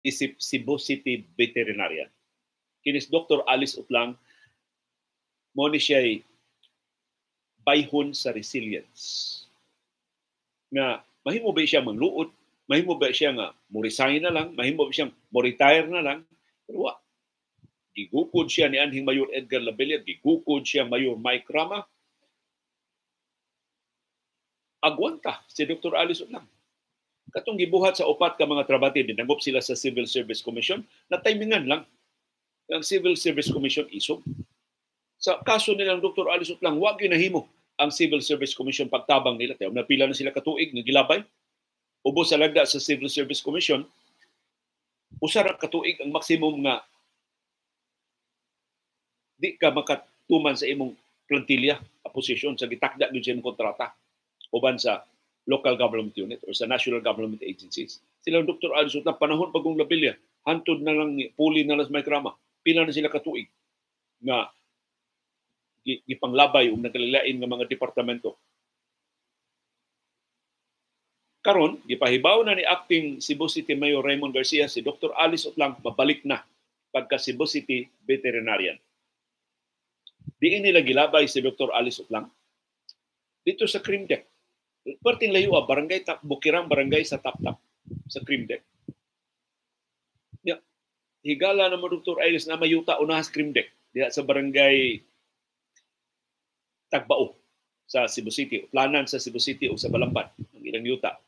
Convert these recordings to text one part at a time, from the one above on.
Isip Cebu City Veterinarian. Kini si Dr. Alice Utlang, mo ni siya'y bayhon sa resilience. Nga mahimo ba siya mangluod, mahimo ba siya nga mo-resign na lang, mahimo ba siyang mo-retire na lang, pero wa. Gigukod siya ni anhing Mayor Edgar Labella, gigukod siya Mayor Mike Rama. Agwanta si Dr. Alice Utlang. Katong gibuhat sa upat ka mga trabante, dinangop sila sa Civil Service Commission, na timingan lang ang Civil Service Commission isog. Sa kaso nilang Dr. Alice Utlang, wa nahimo ang Civil Service Commission pagtabang nila. Kaya napila na sila katuig nga gilabay. Ubos sa lagda sa Civil Service Commission, usa ra katuig ang maximum nga di ka makatuman sa imong plantilla a posisyon sa gitakda gyud sa imong kontrata uban sa local government unit or sa national government agencies. Sila Dr. Alice Utlang, panahon pagong Labella, hantod na lang puli na lang sa Mike Rama. Pila na sila katuig nga gipanglabay ug nagkalilain nga mga departamento. Karon, gipahibaw na ni acting Cebu City Mayor Raymond Garcia si Dr. Alice Utlang mabalik na pagka Cebu City Veterinarian. Diin nila gilabay si Dr. Alice Utlang dito sa Crimdec. Perting layo, barangay tap, Bukirang barangay sa Taptap sa Crimdec. Ya, higala na mo Dr. Alice na mayuta unahan sa Crimdec diha sa barangay Tagbao sa Cebu City, planan sa Cebu City o sa Balamban ang ilang yuta.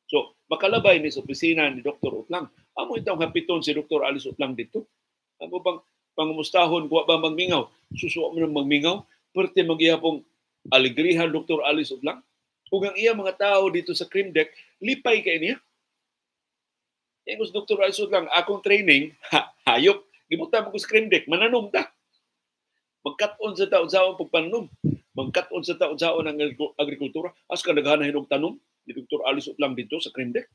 So, makalabay ni sa opisina ni Dr. Utlang. Amo itong hapiton si Dr. Alice Utlang dito. Amo bang pangumustahon kuwa ba magmingaw? Susuwa mo ng magmingaw? Perte magyapong alegrihan Dr. Alice Utlang. Ug ang iya mga tao dito sa Crimdec, lipay kay niya. Ingos Dr. Alice Utlang, akong training, ha, hayop, gibuta mo ko sa Crimdec, mananom ta. Magkat-on sa taon sa pagpanom. Magkat-on sa taon sa ang agrikultura. As ka naghanan hinog tanom ni Dr. Alice Utlang dito sa Crimdec.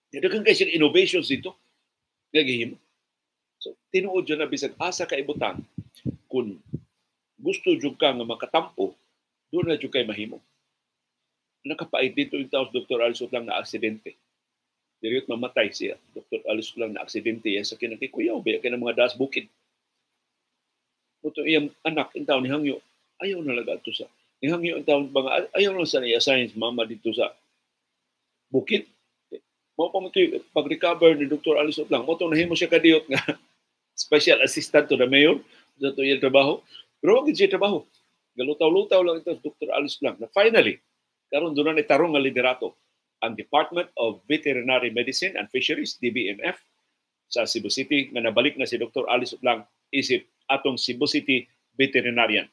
Daghan kay siya innovations dito. Gagihimo. So, tinuod dyan na bisag asa ka ibutang, kung gusto jud ka nga makatampo, doon na jud kay mahimo. Nakapait dito yung taos Dr. Alice Utlang na aksidente. Diriyot mamatay siya. Dr. Alice Utlang na aksidente yan sa kinakikuyaw. Baya kay ng mga das bukid. Muto iyang anak, in taon ni Hangyo, ayaw na lang ato sa. Ni Hangyo, in taon, mga, ayaw na sa i-assign mama dito sa bukid. Mao pa mo pag-recover ni Dr. Alice Utlang, mo nahimo siya kadiyot nga special assistant to the mayor sa to iyang trabaho. Pero wag siya trabaho. Galutaw-lutaw lang ito Dr. Alice Utlang. Na finally, karon doon na tarong nga liderato ang Department of Veterinary Medicine and Fisheries, DBMF, sa Cebu City, nga nabalik na si Dr. Alice Utlang isip atong Cebu City Veterinarian.